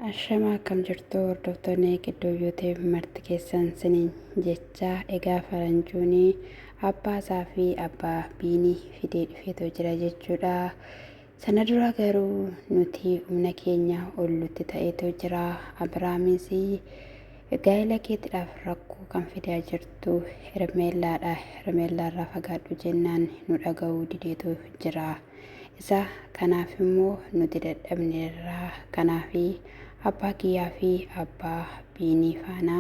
Ashama akkam jirtu hordoftoonni Qidduu YouTube marti keessan siniin jecha egaa faranjuun abbaa isaa fi abbaa biinii fidee dhufeetoo jira jechuudha. Sana dura garuu nuti humna keenya ollutti ta'eetoo jira. Abiraamis gaa'ela keetidhaaf rakkoo kan fidaa jirtu Hermeellaadha. Hermeellaarraa fagaadhu jennaan nu dhaga'uu dideetoo jira. Isa kanaaf immoo nuti dadhabneerra. Kanaaf abbaa kiyyaa fi abbaa Biinii faana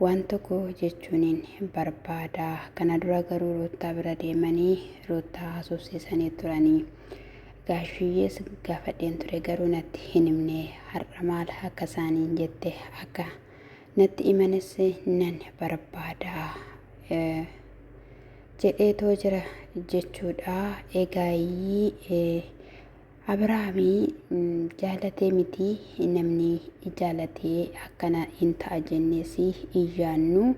waan tokko jechuuniin barbaada. Kana dura garuu Ruuttaa bira deemanii Ruuttaa haasofsiisanii turanii. Gaashiyyees gaafadheen ture garuu natti hin himne. Har'a maal akka isaaniin jette akka natti himanis nan barbaada. Jedheetoo jira jechuudha. Egaayii Abiraamii jaalatee miti namni jaalatee akkana hin ta'a jennees hin yaannu.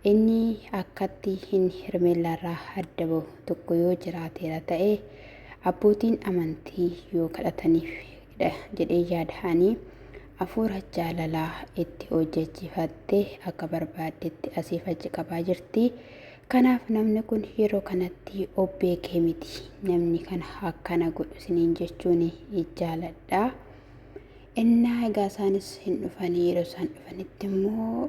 Inni akkatti hin Hermeellaarraa adda bahu tokko yoo jiraateera ta'e abbootiin amantii yoo kadhataniifidha jedhee yaada ani. Afuura jaalalaa itti hojjechiifattee akka barbaaddetti asiif achi qabaa jirti. Kanaaf namni kun yeroo kanatti of beekee miti namni kana akkana godhu isiniin jechuun jaaladha. Innaa egaa isaanis hin dhufanii yeroo isaan dhufanitti immoo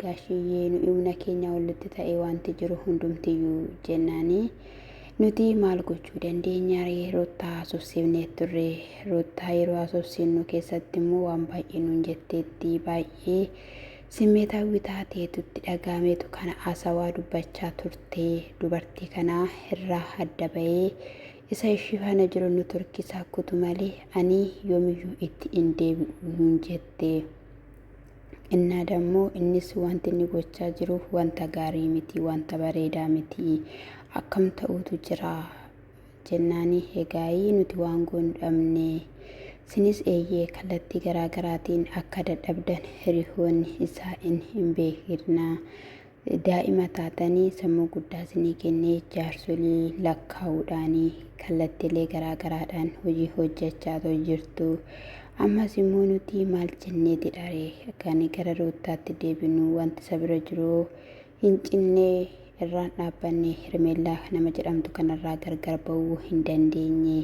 gaashiyyee nu humna keenya olitti ta'e wanti jiru hundumtiyyuu jennaanii nuti maal gochuu dandeenya ree Ruuttaa haasofsiifnee turre Ruuttaa yeroo haasofsiifnu keessatti immoo waan baay'ee nuun jetteetti baay'ee simmeetaawwi taateetu itti dhaga'ameetu kana haasawaa dubbachaa turte dubartii kanaa irraa adda ba'ee isa ishii faana jiru nu turkisaa kutu malee ani yoomiyyuu itti hin deebi'u nuun jette. Innaa dammoo innis wanti inni gochaa jiru wanta gaarii miti, wanta bareedaa miti, akkam ta'uutu jira jennaani egaayii nuti waan goonu dhabne sinis eeyyee kallattii garaa garaatiin akka dadhabdan hiriyoonni isaa in hin beekna Daa'ima taatanii sammuu guddaa isinii kennee jaarsolii lakkaa'uudhaanii kallattiilee garaa garaadhaan hojii hojjechaatoo jirtu. Ammas immoo nuti maal jenneetidha ree kan gara Ruuttaatti deebinu wanti isa bira jiru hin cinnee irraan dhaabbanne Hermeellaa nama jedhamtu kanarraa gargar ba'uu hin dandeenye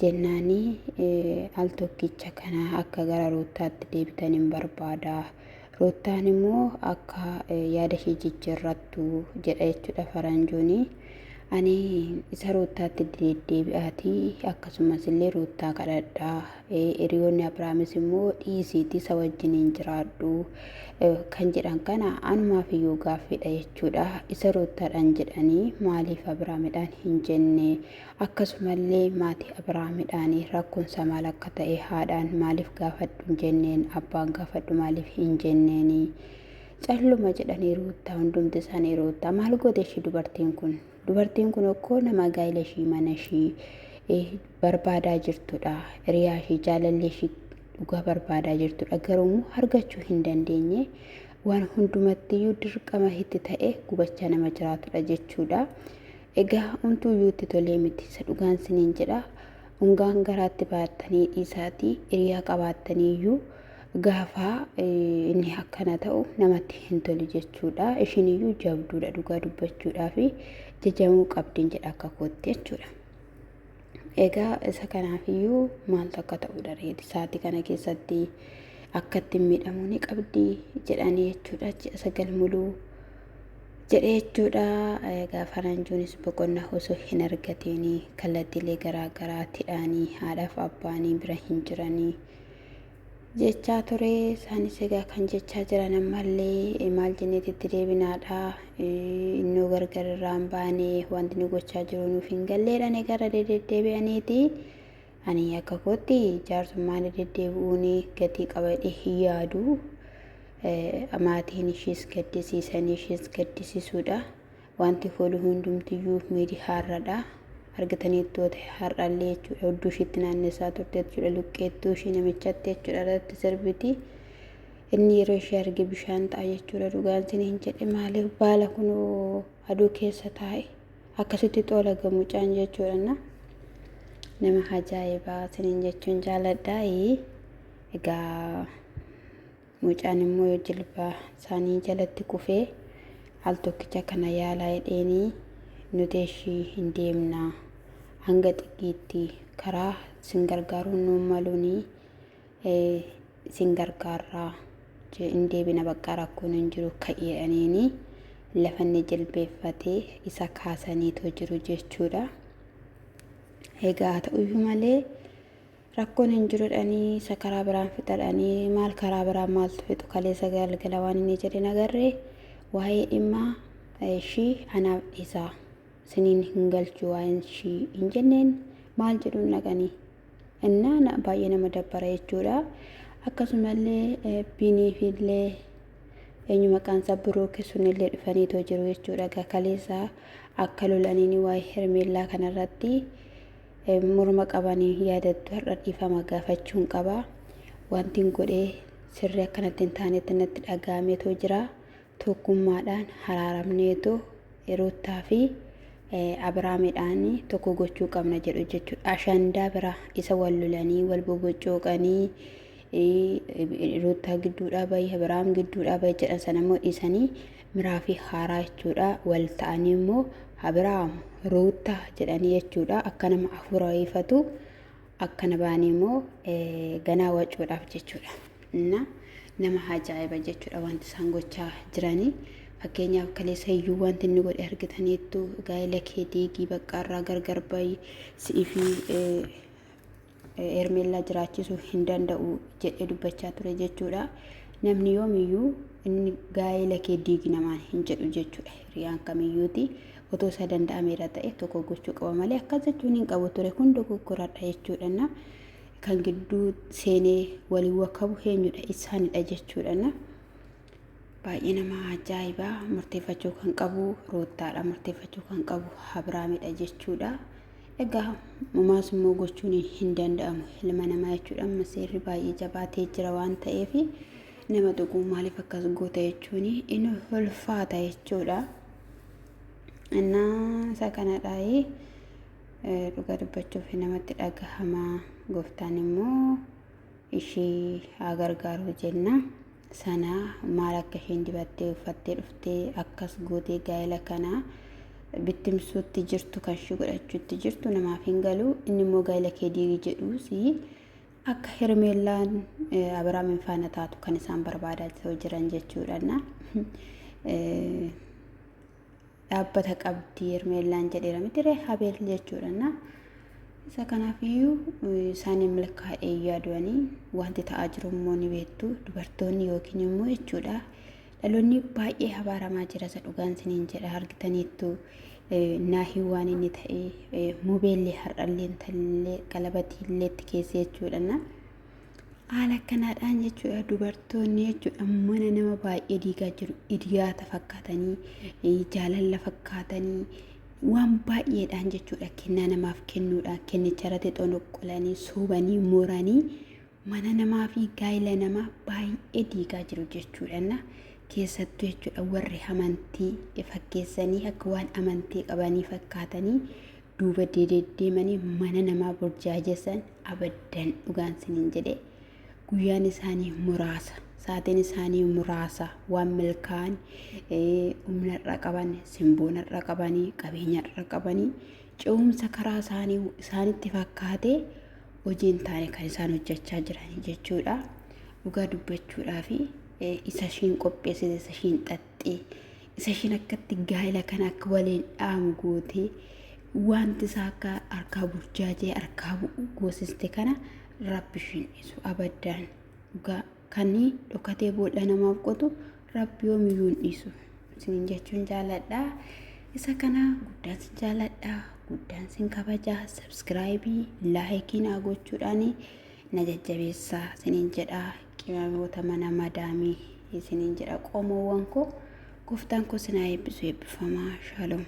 jennaanii al tokkicha kana akka gara Ruuttaatti deebitan hin barbaada. Ruuttaan immoo akka yaada ishee jijjiirrattu jedha jechuudha faranjooni. Ani isa Ruuttaatti deddeebi'aati akkasumas illee Ruuttaa kadhadha. Hiriyoonni Abiraamis immoo dhiisiiti isa wajjiniin jiraadhu kan jedhan kana anumaaf iyyuu gaaffiidha jechuudha. Isa Ruuttaadhaan jedhanii maaliif Abiraamidhaan hin jenne Akkasumallee maatii Abrahaamidhaan rakkoonsaa maal akka ta'e haadhaan maaliif gaafadhu hin jenneen, abbaan gaafadhu maaliif hin jenneeni. Calluma jedhanii Ruuttaa hundumti isaanii Ruuttaa maal goote ishii dubartiin kun? Dubartiin kun okkoo nama gaa'ela ishii mana ishii barbaadaa jirtudha. Hiriyaa ishii jaalallee ishii dhugaa barbaadaa jirtudha. Garuu immoo argachuu hin dandeenye. Waan hundumattiyyuu dirqama itti ta'e gubachaa nama jiraatudha jechuudha. Egaa homtuuyyuu itti tolee miti isa dhugaan siniin jedha. Ungaan garaatti baattanii dhiisaatii hiriyaa qabaattaniiyyuu gaafa inni akkana ta'u namatti hin tolu jechuudha. Ishiniyyuu jabduudha dhugaa dubbachuudhaa fi jajamuu qabdin jedha akka kootti jechuudha. Egaa isa kanaafiyyuu maaltu akka ta'udha reeti sa'aatii kana keessatti akka ittiin miidhamuu ni qabdi jedhanii jechuudha ji'a 9 muluu jedhe jechuudha. Egaa faranjuunis boqonnaa osoo hin argatiin kallattiilee garaa garaatidhaanii haadhaaf abbaanii bira hin jiranii jechaa ture. Isaanis egaa kan jechaa jiran ammallee maal jenneeti itti deebinaadha. Innoo gargar irraa hin baane wanti nu gochaa jiru nuuf hin galleedhaan egaa irra deddeebi'aniiti. Ani akka kootti jaarsummaan deddeebi'uun gatii qaba jedhee hin yaadu. Maatiin ishiis gaddisiisanii ishiis gaddisiisuudha. Wanti oolu hundumtiyyuu miidiyaarradha. Argitaniittu yoo ta'e har'allee jechuudha hudduu ishiitti naannessaa turte jechuudha luqqeettuu ishii namichatti jechuudha irratti sirbiti. Inni yeroo ishee arge bishaan ta'a jechuudha dhugaan isiniin jedhe maaliif baala kunoo aduu keessa taa'e akkasitti xoolaga mucaan jechuudha. Nama ajaa'ibaa isiniin jechuun jaaladha. Egaa mucaan immoo yoo jilba isaanii jalatti kufee al tokkicha kana yaalaa jedheenii nuti ishii hin deemna hanga xiqiitti karaa isin gargaaruun nuun maluunii isin gargaarraa hin deebina bakka rakkoon hin jiru ka'i jedhaniini lafa inni jilbeeffatee isa kaasaniitoo jiru jechuudha. Egaa haa ta'uyyuu malee rakkoon hin jiru jedhanii isa karaa biraan fixadhanii maal karaa biraan maaltu fixu kaleessa galgala waan inni jedhe nagarree waa'ee dhimma ishii anaaf dhiisaa isiniin hin galchu waa'een ishii hin jenneen maal jedhuun dhaqanii innaa baay'ee nama dabbara jechuudha. Akkasumallee biniifillee eenyu maqaan isaa Biruuk sunillee dhufaniitoo jiru jechuudha. Egaa kaleessa akka lolaniin waa'ee Hermeellaa kanarratti morma qabanii yaadattu har'a dhiifama gaafachuun qaba. Wanti godhee sirrii akkanatti hin taanetti natti dhaga'ameetoo jira. Tokkummaadhaan haraaramneetoo Ruuttaa fi Abiraamidhaan tokko gochuu qabna jedhu jechuudha. Ashandaa biraa isa wal lolanii wal boboccooqanii Ruuttaa gidduudhaa bahi Abiraam gidduudhaa bahi jedhan sana immoo dhiisanii miraa fi haaraa jechuudha. Wal ta'anii immoo Abiraam Ruuttaa jedhanii jechuudha. Akka nama hafuura wayiifatu akkana ba'anii immoo ganaa wacuudhaaf jechuudha. Inna nama ajaa'iba jechuudha wanti isaan gochaa jiranii. Fakkeenyaaf kaleessa iyyuu wanti inni godhe argitaniittu gaa'ela kee diigii bakka irraa gargar bahi si'ii fi Hermeellaa jiraachisuu hin danda'u jedhee dubbachaa ture jechuudha. Namni yoomiyyuu inni gaa'ela kee diigi namaan hin jedhu jechuudha. Hiriyaan kamiyyuuti otoo isa danda'ameera ta'e tokko gochuu qaba malee akkas jechuun hin qabu ture kun dogoggoradha jechuudha. Kan gidduu seenee waliin wakabu eenyudha isaanidha jechuudha. Baay'ee nama ajaa'iba murteeffachuu kan qabu Ruuttaadha murteeffachuu kan qabu Abiraamidha jechuudha. Egaa mumaas immoo gochuun hin danda'amu ilma namaa jechuudha. Amma seerri baay'ee jabaatee jira waan ta'eef nama tuquu maaliif akkas goota jechuun inni ulfaata jechuudha. Innaa isa kanadhaayi dhuga dubbachuuf namatti dhagahama. Gooftaan immoo ishii haa gargaaru jenna. Sana maal akka isheen dibattee uffattee dhuftee akkas gootee gaa'ela kana bittimsuutti jirtu kan ishii godhachuutti jirtu namaaf hin galu. Inni immoo gaa'ela kee diigi jedhuusi akka Hermeellaan Abiraamin faana taatu kan isaan barbaadaa jiran jechuudha. Dhaabbata qabdi Hermeellaan jedheera miti ree Habeel jechuudha. Isa kanaafiyyuu isaaniin milkaa'ee yaaduwanii wanti ta'aa jiru immoo ni beektu dubartoonni yookiin immoo jechuudha. Dhaloonni baay'ee abaaramaa jira isa dhugaan isiniin jedha argitaniittu naahii waan inni ta'e mubeellee har'allee intallee qalabatiillee itti keessa jechuudha. Haala akkanaadhaan jechuudha dubartoonni jechuudha mana nama baay'ee diigaa jiru. Hiriyaata fakkaatanii, jaalala fakkaatanii waan baay'eedhaan jechuudha kennaa namaaf kennuudhaan kennicha irratti xonoqqolanii soobanii moranii mana namaa fi gaa'ela namaa baay'ee diigaa jiru jechuudha. Keessattuu jechuudha warri amantii fakkeessanii akka waan amantii qabanii fakkaatanii duuba deddeemanii mana namaa burjaajessan abaddan dhugaan siniin jedhe guyyaan isaanii muraasa sa'aatiin isaanii muraasa waan milkaa'an humnarra qaban simboonarra qabanii qabeenyarra qabanii ce'umsa karaa isaanii isaanitti fakkaatee hojii hin taane kan isaan hojjechaa jiran jechuudha. Dhugaa dubbachuudhaa fi isa ishiin qopheessite isa ishiin xaxxee isa ishiin akkatti gaa'ela kana akka waliin dhaamu gootee wanti isaa akka harkaa burjaajee harkaa bu'u goosiste kana rabbi ishiin dhiisu abaddaan dhugaa kan dhokatee boolla namaaf qotu rabbi yoomiyyuu hin dhiisu isiniin jechuun jaaladha. Isa kana guddaan sin jaaladha guddaan sin kabajaa sabskiraayibii laayikii naa gochuudhaan na jajjabeessaa isiniin jedha qimamoota mana madaamii isiniin jedha qomoowwan koo gooftaan koo sinaa eebbisu eebbifamaa shaaloom.